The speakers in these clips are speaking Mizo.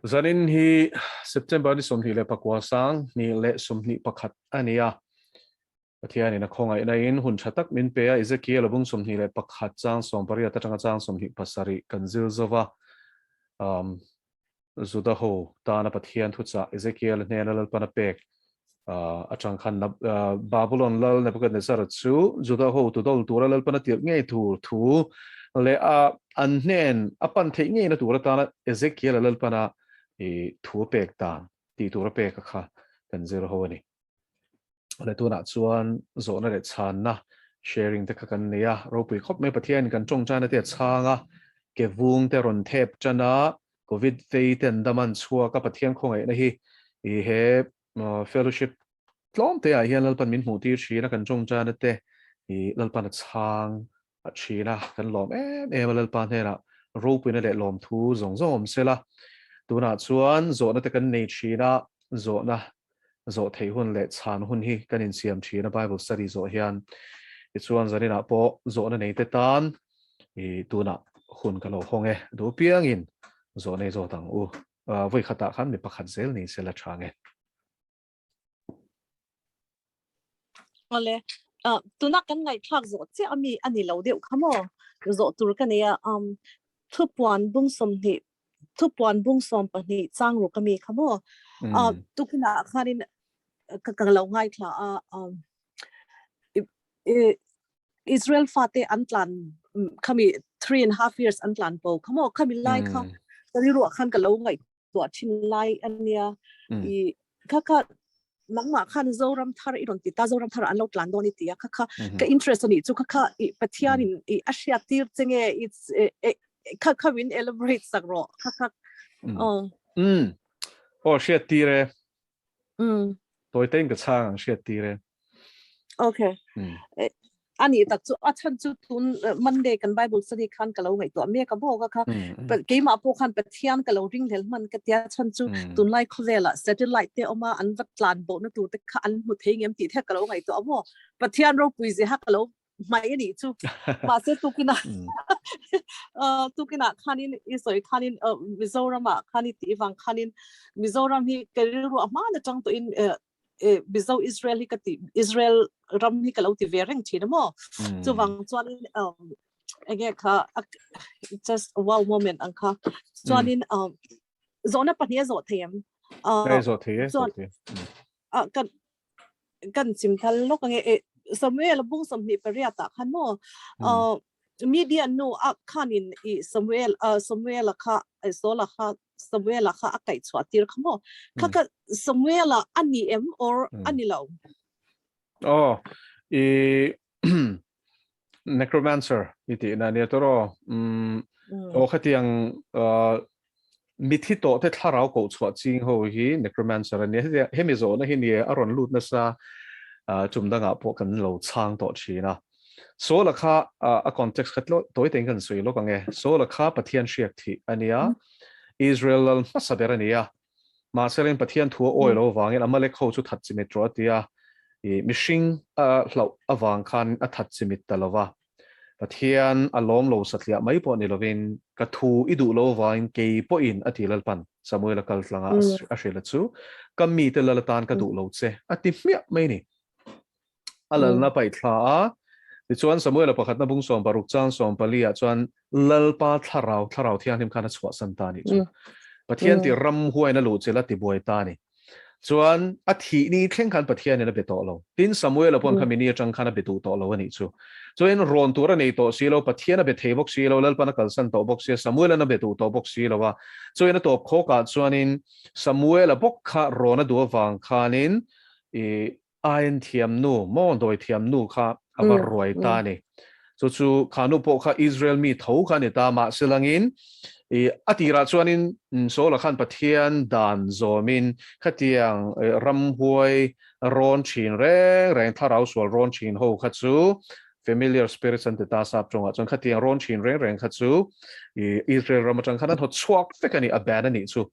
Zanin hi September ni 24 2021 a ni a. Pathianin a khawngaihna in hun tha tak min pe a, Ezekiel a bung 21 chang 18 atanga chang 27 kan zir zo va. Um, Juda ho tana Pathian thuchah Ezekiel hnena Lalpan a pek atang khan Babylon lal Nebuchadnezzar chu Juda ho tu dol tura Lalpan a tirh ngei tur thu leh a an hnen a pan theih ngei na tur atana Ezekiel a Lalpana i thu pek dan tih tur a pek a kha kan zir ho a ni. Le tunah chuan zawhna leh chhanna sharing te kha kan nei a, ropui khawp mai Pathianin kan tawngtaina te a chhang a, ke vung te rawn thep tan a, Covid vei te an dam an chhuak a, Pathian khawngaihna hi i he fellowship tlawm te ah hian Lalpan min hmuh tir thin a, kan tawngtaina te i Lalpan a chhang a thin a, kan lawm em em a Lalpa hnenah ropuina leh lawmthu zawng zawng awm sela. Tunah chuan zawhna te kan nei thin a, zawhna zawh theih hun leh chhan hun hi kan insiam thin a Bible study zawh hian. Tichuan zaninah pawh zawhna nei te tan i tunah hun ka lo hawng e, duh piangin zawh nei zawt ang u. Vawi khatah khan mi pakhat zel ni sela tha nge. Awle, tuna kan ngaihthlak zawh chiah ami a ni lo deuh kha maw? Zawh tur ka nei a, thupuan bung sawmhnih thupuan bung sawm pahnih chang ruk ami kha maw? Tukinah khanin ka ka lo ngaithla a, Israel fate an tlan khami 3.5 years an tlan bo kha maw? Khami lai kha ka rilruah khan ka lo ngaih tuah thin lai a nia. I kha kha nangmah khan Zoram thar i rawn ti ta, Zoram thar an lo tlan dawn i ti a, kha kha ka interest a nih chu, kha kha i Pathianin i a hriat tir che nge it's kha kha min elaborate sak rawh kha kha. Aw. Aw hriat tir e. Tawi tein ka chhang ang hriat tir e. Okay. Ani tak chu a chhan chu tun Monday kan Bible study khan ka lo ngaihtuah mek a bawk a kha. Keimah pawh khan Pathian ka lo ring hlel hman ka tia chhan chu tunlai khawvela satellite te awma an va tlan bo na tur te kha an hmu thei ngem tih the ka lo ngaihtuah a maw. Pathian ropui zia ka lo hmai ani chu. Mahse tukina tukina khanin i sawi khanin Mizoramah khan i tih vang khanin Mizoram hi ka rilru a hma na tang tawhin Mizo Israel hi ka ti Israel ram hi ka lo ti ve reng thin a maw. Chuvang chuanin enge kha just a wow moment ang kha. Chuanin zawhna pahnih a zawh thei em? Zawh thei e, zawh thei. Kan kan chim thal lawk ange e Samuel bung 28 ah khan maw Midian nu a khanin i Samuel Samuel kha Saula kha Samuela kha a kaih chhuah tir kha maw kha kha Samuela a ni em or a ni lo? Oh i necromancer i tih na nia tawraw aw khatiang mithi tawh te thlarau koh chhuah ching ho hi necromancer a nia. Hemi zawhna hi nia a rawn lut nasa chum dangah pawh kan lo chhang tawh thin a. Saula kha a context kha tawi tein kan sawi lawk ang e. Saula kha Pathian hriak thih a nia, Israel lal hmasa ber a ni a. Mahse Pathian thu a awi lo avangin Amalek ho chu that chimit rawh a ti a, i mihring a hlauh avang khan a that chimit ta lo va. Pathian a lawm lo satliah mai pawh ni lovin ka thu i duh lo avangin kei pawhin a ti Lalpan Samuel a kal tlanga a hrilh a chu ka mite lal atan ka duh lo che a ti hmiah mai ni. A lalna paih thla a. Tichuan, Samuela pakhatna bung 16 chang 14 ah chuan Lalpa thlarau, thlarau thianghlim khan a chhuahsan ta a nih chu. Pathian tih ram huain a luh chilh a tibuai ta a ni. Chuan, a thih ni thleng khan Pathianin a be tawh lo. Tin, Samuela paw'n kha mini atang khan a be duh tawh lo a nih chu. Chuan, rawn tur a nei tawh si lo, Pathian a be thei bawk si lo, Lalpan a kalsan tawh bawk sia, Samuelan a be duh tawh bawk si lo a. Chuan, a tawp khawkah chuanin Samuela bawk kha rawn a duh avang khanin i Ain thiam nu, maw dawi thiam nu kha a va ruai ta a ni. Chu chu kha nu pawh kha Israel mi tho kha a ni ta, mahse langin i a tirah chuanin Saula khan Pathian dan zawmin khatiang ramhuai rawn thin reng reng, thlarau sual rawn thin ho kha chu familiar spirits an ti ta sap tawngah chuan khatiang rawn thin reng reng kha chu i Israel ram atang khan an hawt chhuak vek a ni, a ban a nih chu.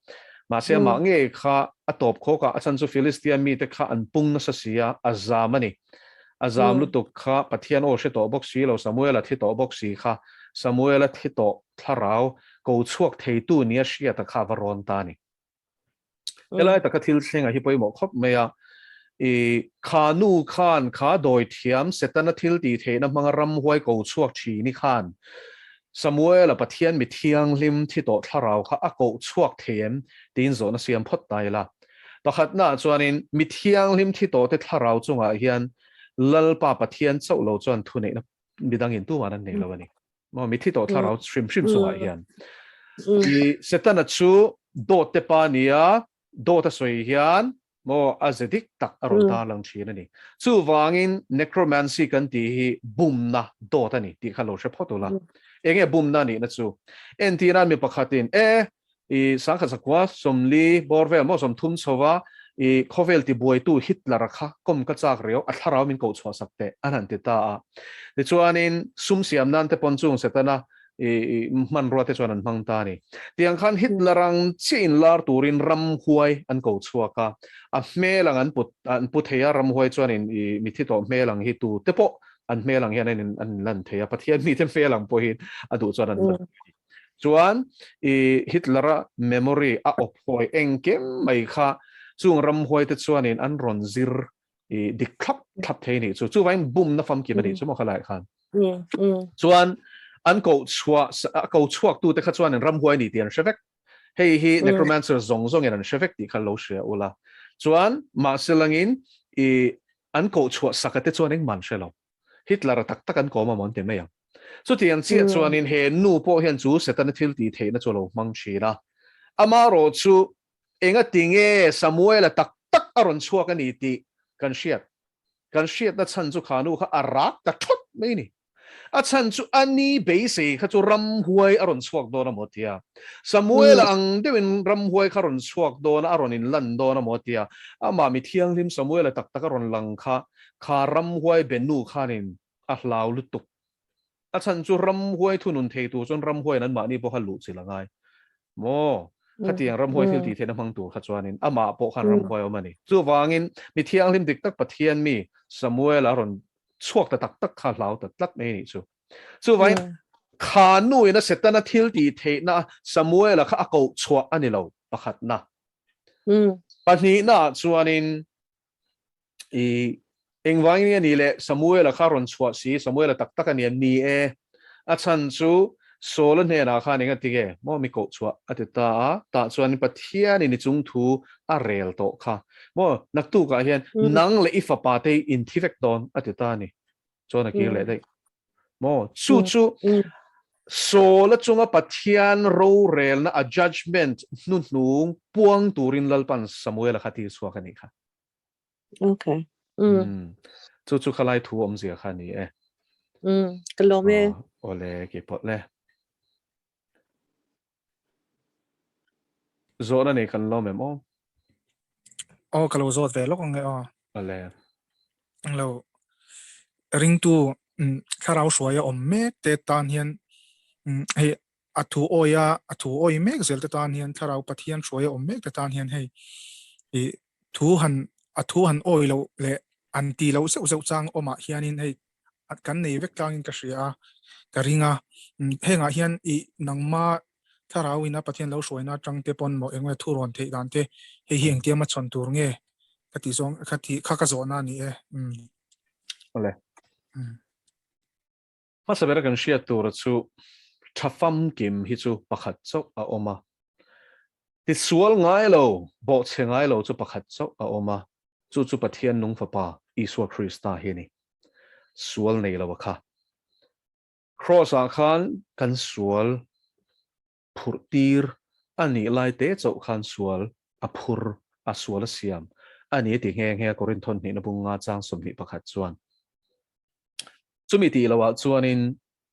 Mahse amah ngei kha a tawp khawk a, a chhan chu Philistia mite kha an pung nasa si a, a zam a ni. A zam lutuk kha Pathian aw hre tawh bawk si lo, Samuela thi tawh bawk si kha, Samuela thi tawh thlarau ko chhuak theitu nia hriata kha a va rawn ta a ni. Helai taka thil thleng a hi pawimawh khawp mai a, i kha nu khan kha dawi thiam Setana thil tih theihna hmanga ramhuai ko chhuak thin i khan Samuela Pathian mi thianghlim thi tawh thlarau kha a koh chhuak thei em tiin zawhna siam phawt ta ila. Pakhatnaah chuanin mi thianghlim thi tawhte thlarau chungah hian Lalpa Pathian chauh lo chuan thuneihna midangin tuman an nei lo a ni. Maw mi thi tawh thlarau hrim hrim chungah hian. I Setana chu dawt te pa nia dawt a sawi hian maw a ze dik tak a rawn tarlang thin a ni. Chuvangin necromancy kan tih hi bumna dawt a ni tih kha lo hre phawt ula. Enge bumna nihna chu? Entirnan mi pakhatin e I sangkhat zakua 40 bawr vel maw 30 chhova i khawvel tibuaitu Hitler-a kha kawm ka chak riau a thlarau min koh chhuah sak teh an han ti ta a. Tichuanin sum siam nan te pawn chung Setana i hmanrua te chuan an hmang ta a ni. Tiang khan Hitler ang chiah in lar turin ramhuai an ko chhuak a, a hmel ang an put an pu thei a, ramhuai chuanin i mithi tawh hmel ang hi tu te pawh an hmel ang hian an in an lan thei a, Pathian mite hmel ang pawhin a duh chuan an lan thei a ni. Chuan i Hitler-a memory a awp hawi engkim mai kha chung ramhuai te chuanin an rawn zir i dik thlap thlap thei nih chu. Chuvangin bumna famkim a nih chu maw khalai khan. Chuan an koh chhuah a ko chhuak tu te kha chuanin ramhuai ni tih an hre vek. Hei hi necromancer zawng zawngin an hre vek tih kha lo hria ula. Chuan mahse langin i an koh chhuah saka te chuan engmah an hre lo. Hitler-a tak tak an kawm a maw an ti mai ang. Chutiang chiah chuanin he nu pawh hian chu Setana thil tih theihna chu a lo hmang thin a. Amaherawh chu enga ti nge Samuela tak tak a rawn chhuak a ni tih kan hriat. Kan hriatna chhan chu kha nu kha a rak ta thawt mai a ni. A chhan chu a ni beisei kha chu ramhuai a rawn chhuak dawn a maw tia. Samuela ang deuhin ramhuai kha rawn chhuak dawn a, a rawn inlan dawn a maw tia. Amah mi thianghlim Samuela tak tak a rawn lang kha Kha ramhuai be nu khanin a hlau lutuk. A chhan chu ramhuai thunun thei tur chuan ramhuaiin anmahni pawh kha luh chilh a ngai. Maw? Khatiang ramhuai thil tih theihna hmang tur kha chuanin amah pawh khan ramhuai a awm a ni. Chuvangin mi thianghlim dik tak Pathian mi Samuel a rawn chhuak ta tak tak kha hlau ta tlat mai a nih chu. Chuvangin kha nuin a Setana thil tih theihna Samuel-a kha a koh chhuah a ni lo pakhatna. Pahnihnaah chuanin I engvangin nge ni le Samuela kha rawn chhuah si, Samuela tak tak a ni em? Ni e, a chhan chu Saula hnenah khan eng a ti nge maw mi koh chhuah a ti ta a, tah chuan Pathianin i chung thu a rel tawh kha maw naktukah hian nang leh i fapa te hi in thi vek dawn a ti ta a ni, chuan a kir leh daih maw chu chu Saula chunga Pathian rorelna a judgement hnuhnung puang turin Lalpan Samuela kha tir chhuak a nih kha. Okay. Mm. Chu chu khalai thu awm zia kha ni e. Mm. Ka lawm e. Ole ke pawh le. Zawhna nei kan lawm em aw? Aw ka lo zawt ve lawk ang e aw. Ole. Lo ringtu thlarau hruaia awm mek te tan hian hei a thu awi a a thu awi mek zel te tan hian thlarau Pathian hruaia awm mek te tan hian hei i thu han a thu han awi loh leh an ti loh zeuh zeuh chang awmah hianin hei kan nei vek tlangin ka hria a ka ring a hengah hian i nangma thlarau ina Pathian lo hruaina atang te pawn maw eng nge thu rawn theih dan te hei hi engtia hmachhawn tur nge ka tih zawng ka tih kha ka zawhna a ni e. Awle. Hmasa bera kan hriat tura chu tha famkim hi chu pakhat chauh a awm a. Tisual ngai lo, bawhchhe ngai lo chu pakhat chauh a awm a, chu chu Pathian nung Fapa Isua Krista hi a ni. Sual nei lo a kha. Kraws-ah khan kan sual phurh tir a nih lai te chauh khan sual a phur a, sual a siam a ni ti nghe nghe a Korinthon hnihna bung nga chang 21 chuan. Chumi tih loah chuanin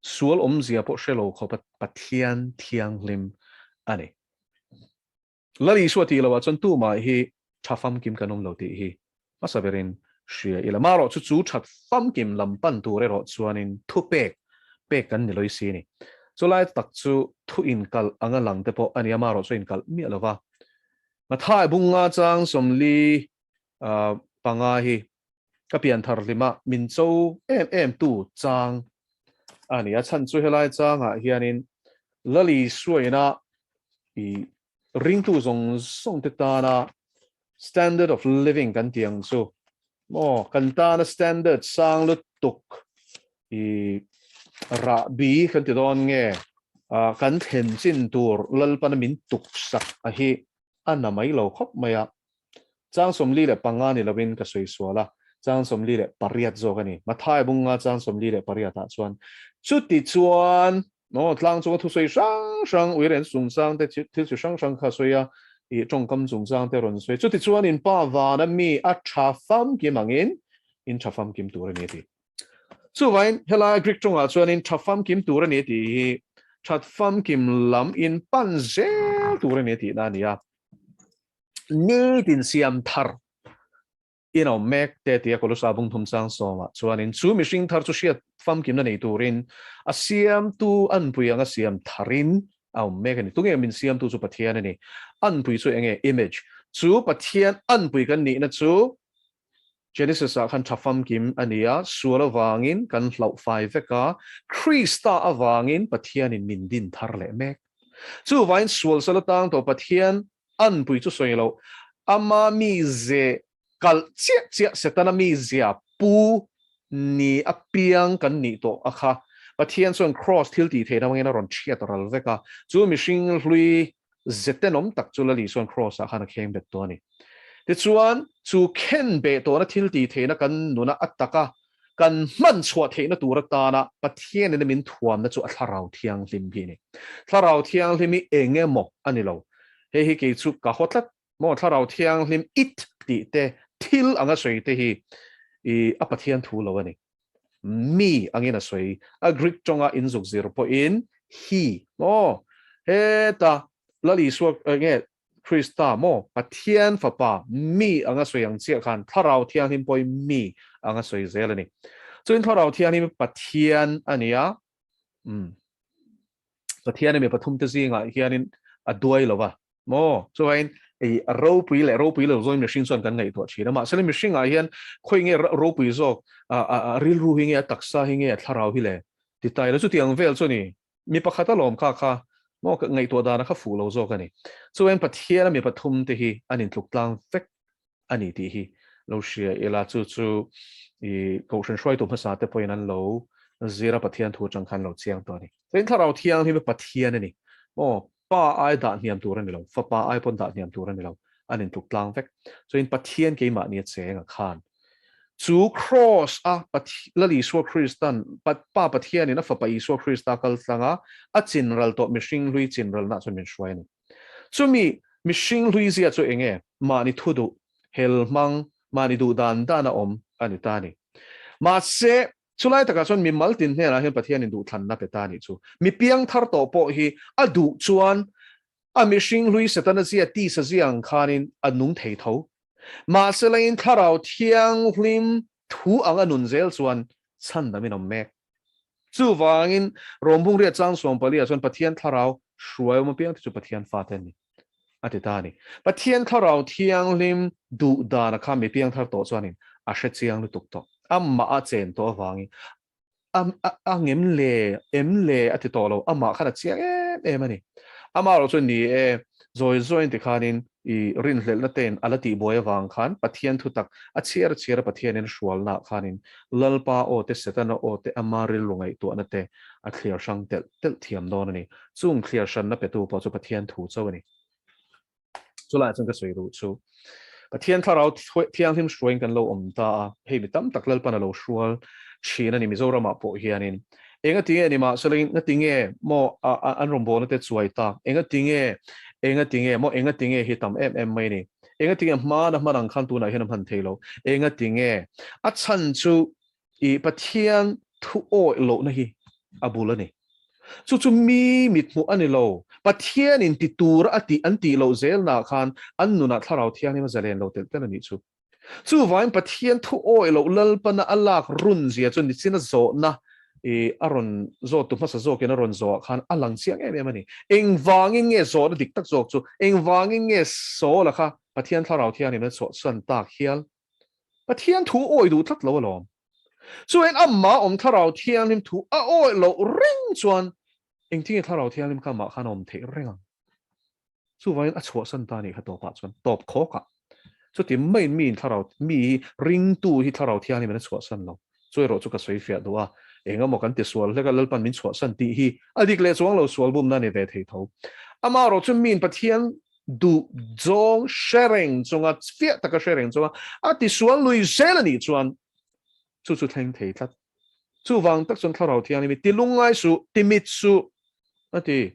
sual awmzia pawh hre lo khawpa Pathian thianghlim a ni. Lal Isua tih loah chuan tumah hi tha famkim kan awm lo tih hi hmasa berin hria ila. Marawh chu chu that famkim lam pan tur erawh chuanin thupek pek kan ni lawih si a ni. Chulai tak chu thu inkalh anga lang te pawh a ni a, marawh chu a inkalh miah lo va. Mathai bunga chang 45 hi ka pian thar hlima min cho em em tu chang a ni. A chhan chu helai changah hianin Lal Isuaina i ringtu zawng zawng te tana Standard of living kan tih ang chu maw kan tana standard sang lutuk i rahbi kan ti dawn nge kan thlen chin tur Lalpana min tuksak a hi a na mai lo khawp mai a. Chang 45 ni lovin ka sawi sual a, chang 48 zawk a ni. Mathai bunga chang 48 ah chuan chuti chuan Maw tlang chunga thusawi hrang hrang, uiren chungchang te, thil chi hrang hrang kha a sawi a, ih tawngkam chungchang te a rawn sawi. Chutichuan in pa vana mi a tha famkim angin in tha famkim tur a ni a ti. Chuvain helai Greek tawngah chuanin tha famkim tur a ni a tih hi that famkim lam in pan zel tur a ni a tihna a ni a. Nitin siam thar In awm mek te tia Kolosa bung thum chang sawmah chuanin chu mihring thar chu hriat famkimna nei turin a siamtu anpui anga siam tharin a awm mek a ni. Tunge min siamtu chu Pathian a ni. Anpui chu enge? Image. Chu Pathian anpui kan nihna chu Genesis ah khan tha famkim a ni a, sual avangin kan hlauh fai vek a, Krista avangin Pathianin min din thar leh mek. Chuvain sual sal atang tawh Pathian Anpui chu sawi lo, ama mize kalh chiah chiah Setana mizia pu ni apiang kan nih tawh a kha. Pathian chuan Kraws thil tih theihna hmangin a rawn chhiat ral vek a, chu mihring hlui ze tenawm tak chu Lali chuan Kraws ah khan a kheng bet tawh a ni. Tichuan, chu khen beh tawhna thil tih theihna kan nuna a taka kan hman chhuah theihna tur atana Pathianin a min thuamna chu a Thlarau Thianghlim hi a ni. Thlarau Thianghlim hi eng emaw a ni lo. Hei hi kei chu ka haw tlat maw? Thlarau Thianghlim it tih te, thil anga sawi te hi i a Pathian thu lo a ni. Mi angin a sawi. A Greek tawnga inzuk zir pawhin he maw? Heta Lal Isua nge Krista maw Pathian Fapa mi anga sawi ang chiah khan Thlarau Thianghlim pawhin mi anga sawi zel a ni. Chuin Thlarau Thianghlim hi Pathian a ni a, umm Pathian a mi pathum te zingah hianin a duai lo va maw? Chuvain ei a ropui leh ropui lo zawngin mihring chuan kan ngaihtuah thin a, mahse mihringah hian khawi nge ropui zawk a rilru hi nge a taksa hi nge a thlarau hi le ti tai lo chutiang vel chu a ni. Mi pakhat a lawm kha kha maw ka ngaihtuah dana kha fuh lo zawk a ni. Chuan Pathian a mi pathum te hi an intluk tlang vek a ni tih hi lo hria ila chu chu i Kohhran hruaitu hmasa te pawhin an lo zir a Pathian thu atang khan lo chiang tawh a ni. Chuan Thlarau Thianghlim hi Pathian a ni maw Pa ai dah hniam tur a ni lo, Fapa ai pawn dah hniam tur a ni lo, an intluk tlang vek. Chuan Pathian keimahni a cheng a khan Chu Kraws a Lal Isua Kristan Pa Pathianin a Fapa Isua Krista kal tlang a, a chinral tawh mihring hlui chinralna chuan min hruai a ni. Chumi mihring hlui zia chu eng nge? Mahni thu duh, hel hmang, mahni duh dan dan a awm a ni ta a ni. Mahse, chulai takah chuan mi maltin hnenah hian Pathianin duhthlanna pe ta a nih chu. Mi piangthar tawh pawh hi a duh chuan a mihring hlui Setana zia, tisa zia ang khanin a nung thei tho. Mahse lain Thlarau Thianghlim thu anga nun zel chuan chhandam in awm mek. Chuvangin Rawmbung riat chang 14 ah chuan Pathian Thlarau hruai awm apiang te chu Pathian fate an ni a ti ta a ni. Pathian Thlarau Thianghlim duh dana kha mi piangthar tawh chuanin a hre chiang lutuk tawh. Amah a chen tawh avangin a ngem le, em le a ti tawh lo, amah khan a chiang em em a ni. Amah erawh chuan ni e, zawi zawiin tikhanin i rinhlelhna tein a la tihbuai avang khan Pathian thutak a chhiar a chhiar a Pathianin a hrualnaah khanin Lalpa aw te, Setana aw te, ama rilru ngaihtuahna te a thliar hrang telh telh thiam dawn a ni. Chung thliar hranna petu pawh chu Pathian thu chauh a ni. Chulaiah chuan ka sawi duh chu Pathian thlarau thianghlim hruaiin kan lo awm ta a, hei mi tam tak Lalpan a lo hrual thin a ni Mizoramah pawh hianin. Enga tinge ni mahse enga tinge maw an rawngbawlna te chuai tak, enga tinge, enga tinge maw enga tinge hi tam em em mai ni. Enga tinge hmana hman ang khan tunah hian a hman thei lo, enga tinge a chhan chu I Pathian thu awih lohna hi a bul a ni. Chu chu mi mithmuh a ni lo. Pathianin ti tur a tih an tih loh zelnaah khan an nunah Thlarau Thianghlim a zalen lo telh telh a nih chu. Chuvangin Pathian thu awih loh Lalpana a lak run zia chu nichina zawhna i a rawn zawttu hmasa zawkin a rawn zawhah khan a lang chiang em em a ni. Engvangin nge zawhna dik tak zawk chu? Engvangin nge Saula kha Pathian Thlarau Thianghlim a chhuahsan tak hial? Pathian thu awih duh tlat lo alawm. Chuan amah awm Thlarau Thianghlim thu a awih loh reng chuan engtinge Thlarau Thianghlim kha amah khan a awm theih reng ang? Chuvangin a chhuahsan ta a nih kha tawpah chuan, tawp khawkah. Chuti maiin miin thlarau, mi hi ringtu hi thlarau thianghlim in a chhuahsan lo. Chu erawh chu ka sawi fiah duh a, eng emaw kan ti sual hlek a, Lalpan min chhuahsan tih hi a dik leh chuang lo, sual bumna a ni ve thei tho. Amaherawh chu miin Pathian duh zawng hre reng chunga, fiah taka hre reng chunga a ti sual lui zel a nih chuan chu chu thleng thei tlat. Chuvang tak chuan thlarau thianghlim hi ti lungngai suh, ti mit suh a ti.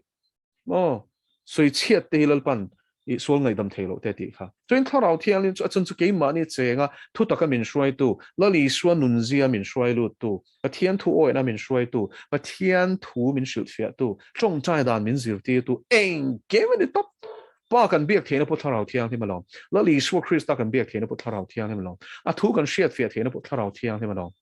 Maw? Sawichhiat te hi Lalpan i sual ngaihdam thei loh te a tih kha. Chuan Thlarau Thianghlim chu a chhan chu keimahni chenga thutaka min hruaitu, Lal Isua nunzia min hruai luttu, Pathian thu awihna min hruaitu, Pathian thu min hrilhfiahtu, tawngtai dan min zirtirtu, engkim a ni tawp. Pa kan biak theihna pawh Thlarau Thianghlim a lawm. Lal Isua Krista kan biak theihna pawh Thlarau Thianghlim a lawm. A thu kan hriatfiah theihna pawh Thlarau Thianghlim a lawm.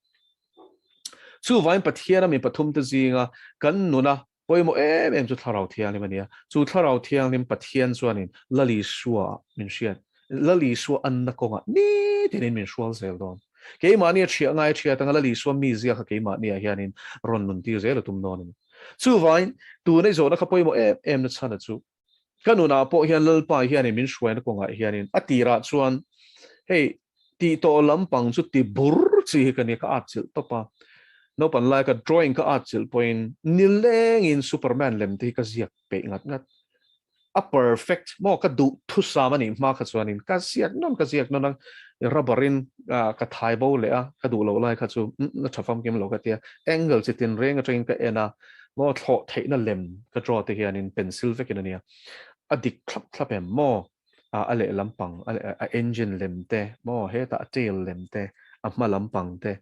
Chuvangin Pathiana mi pathumte zinga kan nuna Pawimawh em em chu Thlarau Thianghlim a ni a, chu Thlarau Thianghlim Pathian chuanin Lal Isua min hriat, Lal Isua anna kawngah nitinin min hrual zel dawn. Keimahni a thiah ngai a thiat anga Lal Isua mizia kha keimahniah hianin rawn nuntir zel a tum dawn a ni. Chuvangin, tuna i zawhna kha pawimawh em em na chhana chu, Ka nunah pawh hian Lalpa hianin min hruaina kawngah hianin a tirah chuan hei tih tawh lampang chu ti bur chi hi ka nia, ka atchilh tawp a. Naupan lai ka drawing ka atchilh pawhin nilengin Superman lem te hi ka ziak peih ngat ngat. A perfect maw ka duh thusam a nih hma kha chuanin ka ziak nawn ka ziak nawn a, rubber in ka thai bo leh a, ka duh loh lai kha chu a tha famkim lo ka tia, angle chi tinreng atangin ka en a, Maw thlawh theihna lem ka draw te hianin pencil vekin a nia, a dik thlap thlap em maw? A lehlam pang, a engine lem te maw, hetah a tail lem te, a hma lam pang te,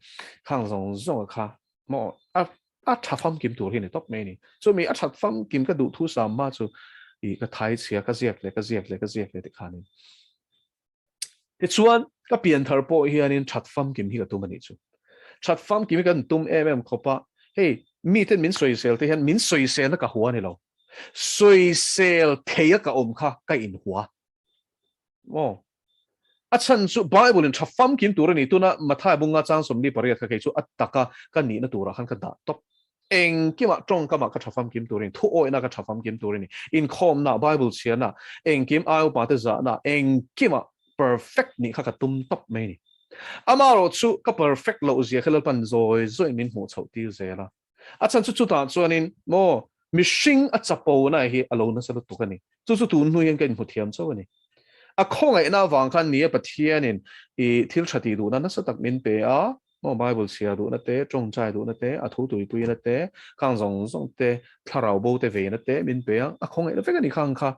khang zawng zawng a kha maw a a tha famkim tur hi a ni tawp mai a ni. Chumi a that famkim ka duh thu sam hma chu ih ka thai chhia, ka ziak leh ka ziak leh ka ziak leh tikhanin. Tichuan, ka pian thar pawh hianin that famkim hi ka tum a nih chu. That famkim hi kan tum em em khawp a, hei miten min sawisel te hian min sawiselna ka hua a ni lo. Sawisel thei a ka awm kha ka inhua. Maw? A chhan chu Bible in tha famkim tur a ni. Tuna Mathai bunga chang 48 kha kei chu a taka ka nihna turah khan ka dah tawp. Engkimah tawngkamah ka tha famkim tur a ni, thuawihna ka tha famkim tur a ni, inkhawmna, Bible chhiarna, engkim ai upate zahna, engkimah perfect nih kha ka tum tawp mai a ni. Amaherawh chu ka perfect loh zia kha Lalpan zawi zawiin min hmuh chhoh tir zel a. A chhan chu chutah chuanin maw mihring a chapona hi a lo nasa lutuk a ni. Chu chu tun hnu hian ka inhmu thiam chauh a ni. A khawngaihna avang khan ni a Pathianin i thil tha tih duhna nasa tak min pe a, Maw Bible chhiar duhna te, tawngtai duhna te, a thu tuipuina te, khang zawng zawng te, thlarau bo te veina te min pe a, a khawngaihna vek a ni khang kha.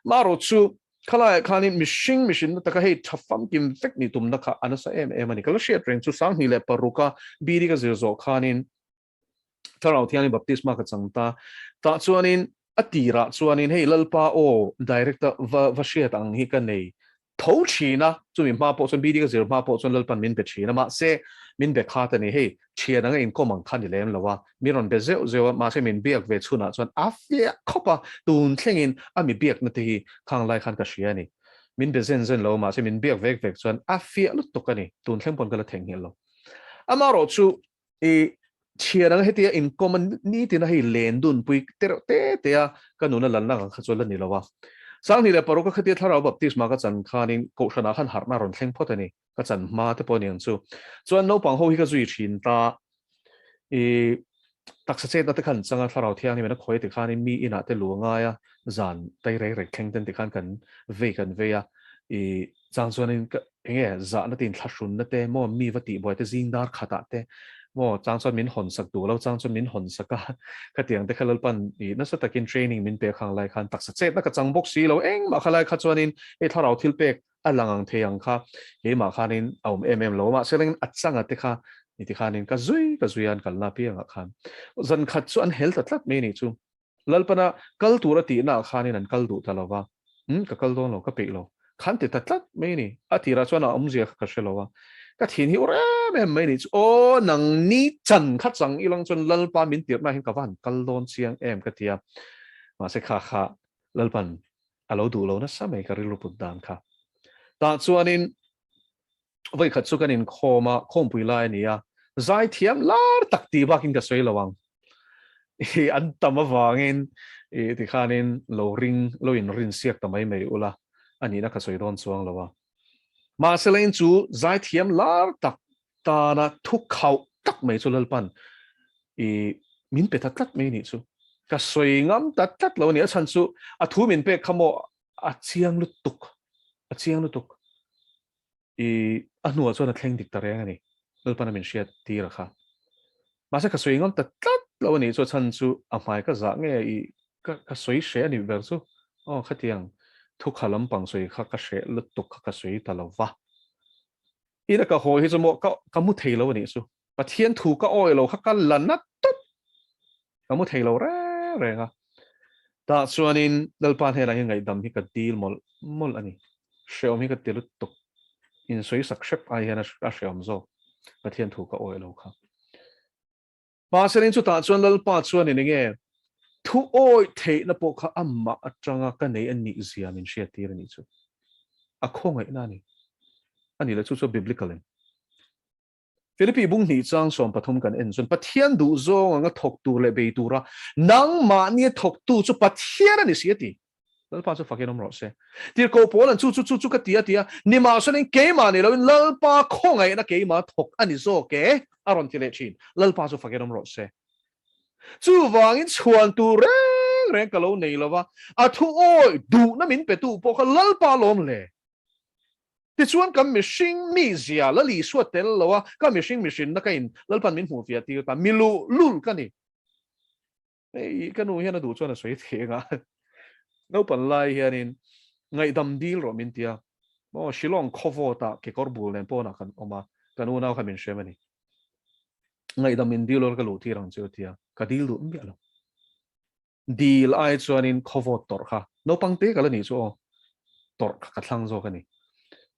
Marawh chu khalaiah khanin mihring mihrinna taka hei tha famkim vek nih tumna kha a nasa em em a ni. Ka la hriat reng chu 2006 a BD ka zir zawh khanin Thlarau Thiangin baptisma ka chang ta. Tah chuanin a tirah chuanin hei Lalpa aw direct a va va hriat ang hi ka nei tho thin a, chumi hma pawh chuan BD ka zir hma pawh chuan Lalpan min be thin a, mahse min be khat a ni, hei thian anga inkawm ang kha ni lem lo a, min rawn be zeuh zeuh a, mahse min biak ve chhunah chuan a fiah khawp a, tun thlengin a mi biakna te hi khang lai khan ka hria a ni, min be zen zen lo a, mahse min biak vek vek chuan a fiah lutuk a ni, tun thleng pawn ka la theihnghilh lo. Amaherawh chu I thian anga hetia inkawm a nitin a hei len dun pui te reuh te te a ka nuna lanna ang kha chu la ni lo a. 2006 ka khatia thlarau baptisma ka chan khanin kohhranah khan harhna rawn thleng phawt a ni, ka chan hma te pawh a ni ang chu. Chuan naupang ho hi ka zui thin ta, i taksa chetna te khan changa thlarau thianghlim in a khawi ti khanin mi inah te lu a ngai a, zan tai rek rek thleng ten ti khan kan vei kan vei a, i Chang chuanin ka enge zahna te inthlahrunna te maw mi va tihbuai te zing dar khatah te maw chang chuan min hawn sak duh lo chang chuan min hawn sak a khatiang te kha Lalpan i nasa takin training min pe khang lai khan taksa chetna ka chang bawk si lo engmah kha lai kha chuanin hei thlarau thil pek a lang ang thei ang kha keimah khanin a awm em em lo mahse lengin a changa te kha ni ti khanin ka zui ka zui a an kalna apiangah khan zan khat chu an hel ta tlat mai a nih chu. Lalpana kal tura tihnaah khanin an kal duh ta lo va, Umm, ka kal dawn lo, ka peih lo. Khan ti ta tlat mai a ni. A tirah chuan a awmzia kha ka hre lo a, ka thin hi ur em em mai a ni chu. Aw, nang ni chan kha chang ilang chuan Lalpa min tirhnaah hian ka va han kal dawn chiang em ka ti a. Mahse kha kha Lalpan a lo duh lo nasa mai ka rilru put dan kha. Tah chuanin Vawikhat chu kan inkhawm a, khawmpui lai a ni a, zaithiam lar tak tih bakin ka sawi lo ang. I an tam avangin i tikhanin lo ring, lo inrin siak ta mai mai ula, a nihna ka sawi dawn chuang lo a. Mahselain chu zaithiam lar tak tana thu khauh tak mai chu Lalpan i min pe ta tlat mai nih chu. Ka sawi ngam ta tlat lo a ni. A chhan chu a thu min pek kha maw a chiang lutuk, a chiang lutuk. I a hnuah chuan a thleng dik ta reng a ni. Lalpan a min hriat tir a kha. Mahse ka sawi ngam ta tlat lo a nih chu a chhan chu a hmai ka zah nge i ka ka sawi hreh a nih ber chu. Aw khatiang thukha lampang sawi kha ka hreh lutuk kha ka sawi ta lo va. Ina ka hawi hi chu maw ka ka mu thei lo a nih chu. Pathian thu ka awi lo kha ka la na tawp. Ka mu thei lo reng reng a. Tah chuanin Lalpa hnenah hian ngaihdam hi ka dil mawlh mawlh a ni. Hrehawm hi ka ti lutuk. Insawi sak hrep ai hian a hrehawm zawk. Pathian thu ka awi lo kha. Mahse chutah chuan Lalpa chuanin enge thu awi theihna pawh kha amah atanga ka nei a nih zia min hriattir a nih chu. A khawngaihna a ni. A nih leh chu chu biblical in. Philippi bung hnih chang 13 kan en chuan Pathian duh zawng anga thawk tur leh bei tura nangmahnia thawktu chu Pathian a ni si a ti. Lalpa chu fakin awm rawh se. Tirhkoh pawl an chu chu chu chu ka ti a ti a, nimahselain keimah ni loin Lalpa khawngaihna keimah thawk a ni zawk e a rawn ti leh thin. Lalpa chu fakin awm rawh se. Chuvangin chhuan tur reng reng ka lo nei lova, a thu awi duhna min petu pawh kha Lalpa lawm le. Tichuan kan mihring mizia Lal Isua tel lo a, ka mihring mihrinna ka in Lalpan min hmuh fiah tir ta, mi luh lul ka ni. Hei ka nu hian a duh chuan a sawi thei anga naupan lai hianin ngaihdam dil rawh min tia maw Shillong khawvawtah kekawr bul nen pawnah kan awm a, kan unau kha min hrem a ni. Ngaihdam min dil rawh ka luh tir ang chu a tia, ka dil duh miah lo. Dil ai chuanin khawvawt tawrh kha naupang te ka la nih chu aw, tawrh kha ka thlang zawk a ni.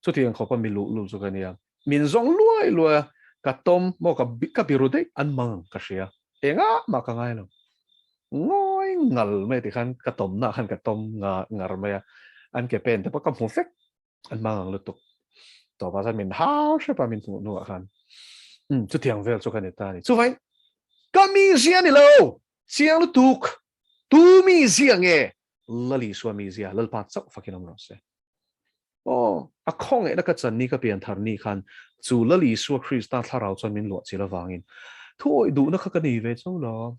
Chutiang khawpa mi luh lul chu ka nia. Min zawng luai luai a, ka tawm maw ka ka biru daih an mang ang ka hria. Engah mah ka ngai lo. Ngawi ngal mai tikhan ka tawmna khan ka tawm ngar mai a, an ke pen te pawh ka hmu vek. An mang ang lutuk. Tawpah chuan min hau hrep a min hmuh hnuah khan. Um, chutiang vel chu ka ni ta a ni. Chuvangin ka mizia ni lo, chiang lutuk, tu mizia nge? Lal Isua mizia, Lalpa chauh fakin awm rawh se. Aw, a khawngaihna ka chan ni ka pian thar ni khan chu Lal Isua Krista thlarau chuan min luah chil avangin thu awih duhna kha ka nei ve chauh lo.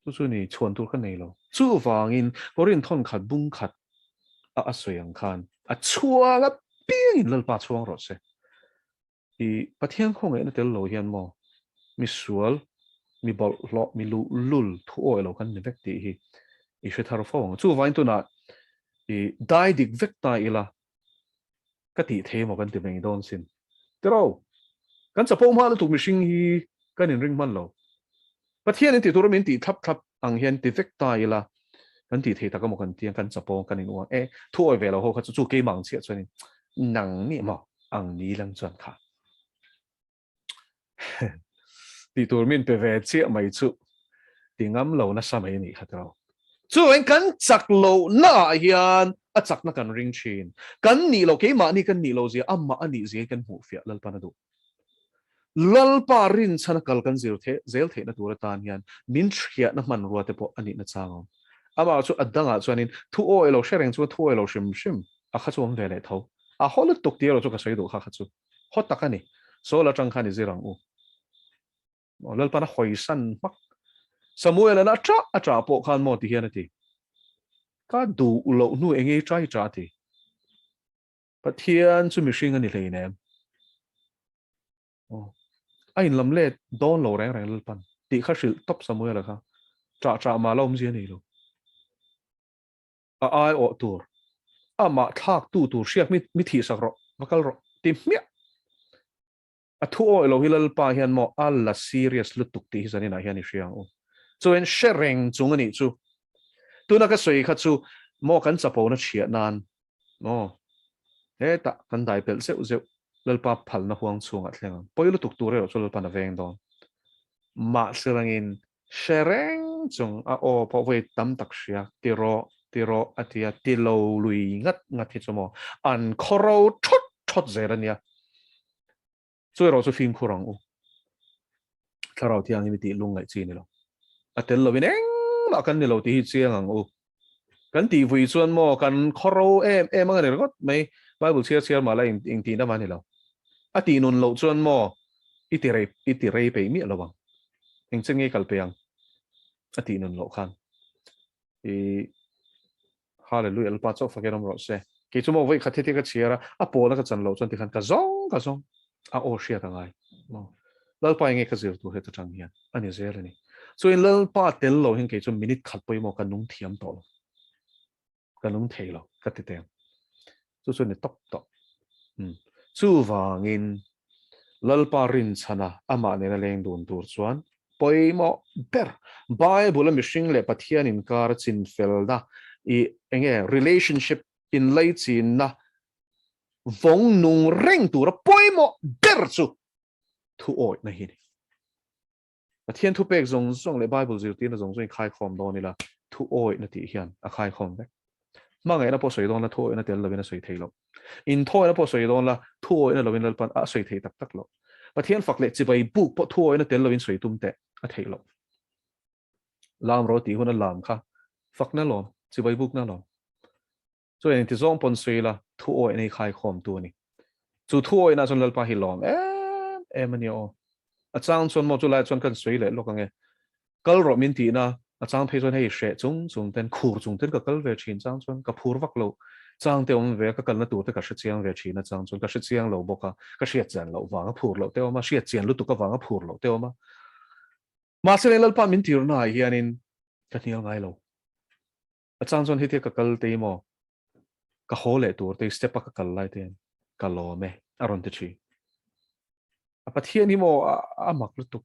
Chu chu ni, chhuan tur ka nei lo. Chuvangin Korin thawn khat bung khat a a sawi ang khan a chhuang apiangin Lalpa chhuang rawh se. I Pathian khawngaihna tel lo hian maw mi sual, mi bawlhhlawh, mi luhlul thu awih lo kan ni vek tih hi i hre thar fo ang. Chuvangin tunah i dai dik vek ta ila ka tih thei emaw kan ti mai dawn sin. Tiraw, kan chapo hma lutuk mihring hi kan inring hman lo. Pathian in ti tura min tih thlap thlap ang hian ti vek ta ila kan tih thei tak emaw kan ti ang, kan chapo kan in uang e, thu awi ve lo ho kha chu chu keimah ang chiah chuanin nang nih maw ang ni lang chuan kha tih tur min pe ve chiah mai chu ti ngam lo nasa mai anih kha tiraw. Chuan kan chak loh naah hian a chakna kan ring thin. Kan nih loh keimahni kan nih loh zia amah a nih zia hi kan hmuh fiah Lalpan a duh. Lalpa rinchhan a kal kan zir the zel theihna tur atan hian min hriatna hmanrua te pawh a nihna chang awm. Amah chu a dangah chuanin thu awi lo hre reng chuan thu awi lo hrim hrim a kha chu awm ve leh tho. A haw lutuk tih erawh chu ka sawi duh kha kha chu haw tak a ni. Saul atang khan i zir ang u. Aw Lalpan a hawisan hmak. Samuel-a'n a ṭah a ṭah pawh khan maw ti hian a ti. Ka duh loh hnu enge i ṭai ṭah a ti. Pathian chu mihring a ni hleinem. Aw, a inlam let dawn lo reng reng Lalpan tih kha hrilh tawp Samuel-a kha. Ṭah ṭah mah la awmzia a nei lo. A ai awh tur, amah thlak tu tur hriak mi mi thih sak rawh, va kal rawh ti hmiah. A thu awih lo hi Lalpa hian maw a la serious lutuk tih hi zaninah hian i hria ang u. Chuan hre reng chung a nih chu. Tuna ka sawi kha chu maw kan chapona chhiah nan maw hetah kan dai pelh zeuh zeuh Lalpa phalna huang chhungah thleng ang. Pawi lutuk tur erawh chu Lalpa'n a veng dawn. Mahse rangin hre reng chung a aw pawh vawi tam tak hria ti rawh ti rawh a ti a, ti lo lui ngat ngat hi chu maw an khawro thawt thawt zel a nia. Chu erawh chu fimkhur ang u. Thlarau thiang hi mi tih lung ngaih chi ni lo. A tel lovin engmah kan ni lo tih hi chiang ang u. Kan tih vui chuan maw kan khawro em em ang a ni ringawt mai. Bible chhiar chhiar mah la eng eng tihna mah a ni lo. A tih nun loh chuan maw i ti rei i ti rei peih miah lo ang. Eng che nge kal peih ang a tih nun loh khan. I Hallelujah Lalpa chauh fakin awm rawh se. Kei chu maw vawi khat heti ka chhiar a, a pawlna ka chan loh chuan tikhan ka zawng ka zawng a aw hriat a ngai. Maw Lalpa enge ka zir tur heta tang hian a ni zel a ni. Chuan Lalpa tel lo hian kei chu minute khat pawimawh ka nung thiam tawh lo. Ka nung thei lo ka ti teng. Chu chu ni tawp tawh. Um. Chuvangin Lalpa rinchhana amah nena leng dun tur chuan pawimawh ber Bible a mihring leh Pathian inkar chinfelna i enge relationship inlaichinna vawng nung reng tura pawimawh ber chu thu awihna hi a ni. Pathian thupek zawng zawng leh Bible zirtirna zawng zawng i khaikhawm dawn ila, thu awihna tih hian a khaikhawm vek. Hmangaihna pawh sawi dawn la, thu awihna tel lovin a sawi thei lo. Inthawina pawh sawi dawn la, thu awihna lovin Lalpan a sawi thei tak tak lo. Pathian fak leh chibai buk pawh thu awihna tel lovin sawi tum teh a theih loh. Lam ro tih huna lam kha fakna lawm, chibai bukna lawm. Chuan engti zawng pawn sawi ila, thu awihna hi khaikhawmtu a ni. Chu thu awihna chuan Lalpa hi lawm em em a nia aw. A chang chuan maw chulai chuan kan sawi leh lawk ang e. Kal rawh min tihna, a chang phei chuan hei hreh chung chung ten, khur chung ten ka kal ve thin chang chuan ka phur vak lo. Chang te awm ve a, ka kalna tur te ka hre chiang ve thin a chang chuan ka hre chiang lo bawk a, ka hriat chian loh vang a phur loh te awm a, hriat chian lutuk avang a phur loh te awm a. Mahse Lalpa min tirna ah hianin ka hnial ngai lo. A chang chuan hetia ka kal te maw, ka haw leh tur te step a ka kal lai te hian ka lawm e a rawn ti thin. A Pathian hi maw a mak lutuk.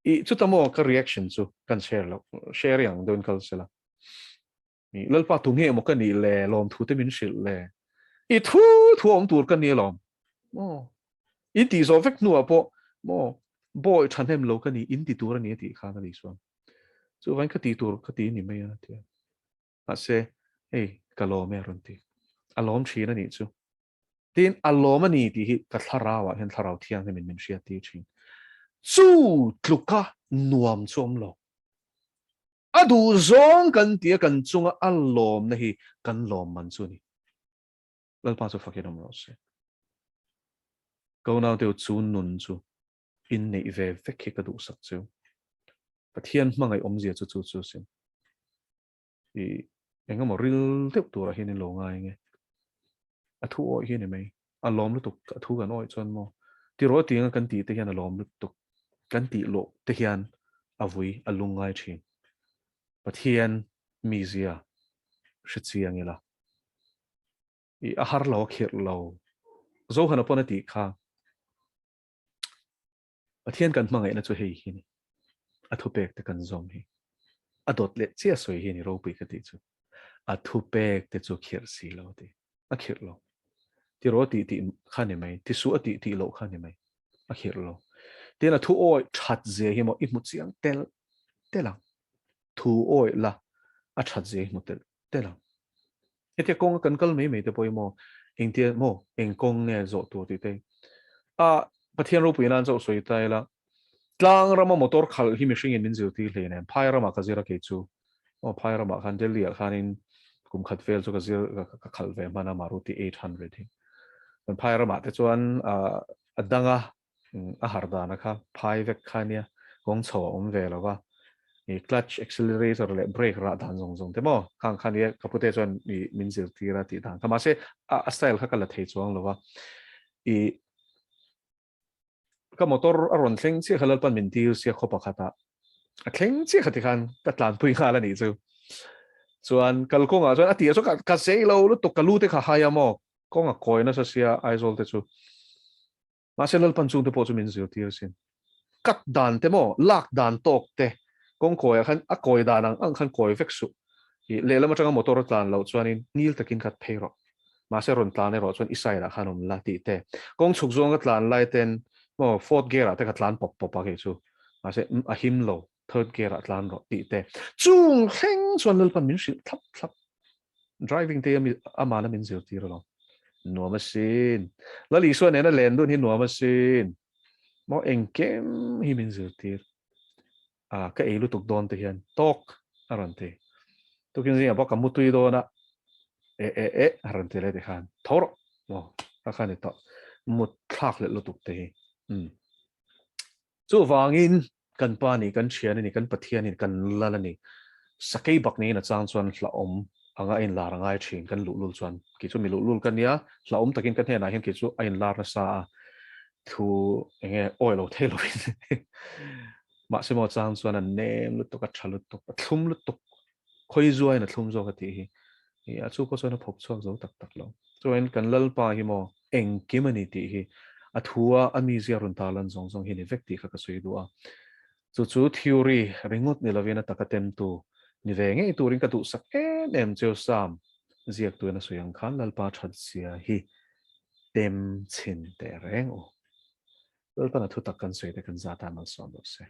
I chuta maw ka reaction chu kan share lo, share ang deuhin kal sela. I Lalpa tu nge maw ka nih le, lawm thu te min hrilh le. I thu thu awm tur ka ni alawm. Maw in tih zawh vek hnuah pawh maw bawi thahnem lo ka ni in ti tur a ni a tih khan a ni chuan. Chuvain ka tih tur ka ti ni mai a ti a. Mahse, hei ka lawm e a rawn ti. A lawm thin a nih chu. Tin, a lawm a ni tih hi ka thlarauah hian thlarau thianghlimin min hriat tir thin. Chu tluka nuam chu awm lo. A duh zawng kan ti a kan chunga a lawmna hi kan lawm man chu a ni. Lalpa chu fakin awm rawh se. Ka unaute u chu nun chu inneih ve vek hi ka duhsak chu. Pathian hmangaih awmzia chu chu chu sin. I engemaw ril deuh turah hian in lo ngai nge. A thu awih hi a ni mai. A lawm lutuk a thu kan awih chuan maw. Tiraw tianga kan tih te hian a lawm lutuk. Kan tih loh te hian a vui a lungngai thin. Pathian mizia hre chiang ila. I a har lo a khirh lo. Zohana pawn a tih kha. Pathian kan hmangaihna chu hei hi ni. A thupek te kan zawm hi. A dawt leh chiah sawi hi ni ropui ka tih chu. A thupek te chu khirh si lo ti. A khirh lo. Tiraw tih tih kha ni mai. Tisuh a tih tih loh kha ni mai. A khirh lo. Tin a thu awih that zia hi maw i hmu chiang tel tel ang. Thu awih la a that zia hi hmu tel tel ang. Hetia kawnga kan kal mai mai te pawh hi maw engtia maw eng kawng nge zawh tur tih te a Pathian ropui nan chauh sawi ta ila tlang rama motor khalh hi mihringin min zirtir hle nen phai ramah ka zir a kei chu aw phai ramah khan Delhi ah khanin kum khat vel chu ka zir ka khalh ve hman a Maruti 800 hi kan phai ramah te chuan a danga a har dana kha phai vek kha nia kawng chho a awm ve lo va i clutch accelerator leh brake rah dan zawng zawng te maw khang kha nia ka pute chuan i min zirtir a tih dan kha mahse a style kha ka la thei chuang lo va i ka motor a rawn thleng chiah kha Lalpan min tir sia khaw pakhatah a thleng chiah kha tikhan ka tlanpui nghal a nih chu chuan kalkawngah chuan a tih chu ka zei lo lutuk ka lu te kha hai a maw kawng a kawi nasa sia Aizawl te chu Mahse Lalpan chungte pawh chu min zirtir asin. Cut dan te maw, lak dan tawk te, kawng kawiah khan a kawi dan ang ang khan kawi vek suh. I lehlam atanga motor a tlan loh chuanin ngil takin khat phei rawh. Mahse rawn tlan erawh chuan i side ah khan awm la tih te. Kawng chhuk zawng ka tlan lai ten maw fourth gear ah te ka tlan pawp pawp a kei chu. Mahse a him lo, third gear ah tlan rawh tih te. Chung thleng chuan Lalpan min hrilh thlap thlap. Driving te ami amana min zirtir alawm. Nuam asin. Lal Isua nena len dun hi nuam asin. Maw engkim hi min zirtir. A ka ei lutuk dawn te hian tawk a rawn ti. Tukin zingah pawh ka mutui dawn a. E e e a rawn ti leh tikhan tho rawh. Maw kha kha ni tawh mut thlak leh lutuk te hi. Um. Chuvangin kan pa ni kan thian ani kan Pathian in kan lal ani sakei bak niin a chang chuan hlauhawm anga a inlar a ngai thin kan luhlul chuan kei chu mi luhlul ka nia hlauhawm takin ka hnenah hian kei chu a inlar nasa a thu enge awi lo thei lovin mahse maw chang chuan a nem lutuk a tha lutuk a thlum lutuk khawi zuain a thlum zawk a tih hi i a chu pawh chuan a phawk chhuak zo tak tak lo. Chuan kan Lalpa hi maw engkim a ni tih hi a thua a mizia rawn tarlan zawng zawng hi ni vek tih kha ka sawi duh a. Chu chu theory ringawt ni lovin a taka temtu ni ve ngei turin ka duhsak em em cheu Sam ziaktuin a sawi ang khan Lalpa that zia hi tem chhin teh reng u. Lalpan a thutak kan sawi te kan zat a malsawm rawh se.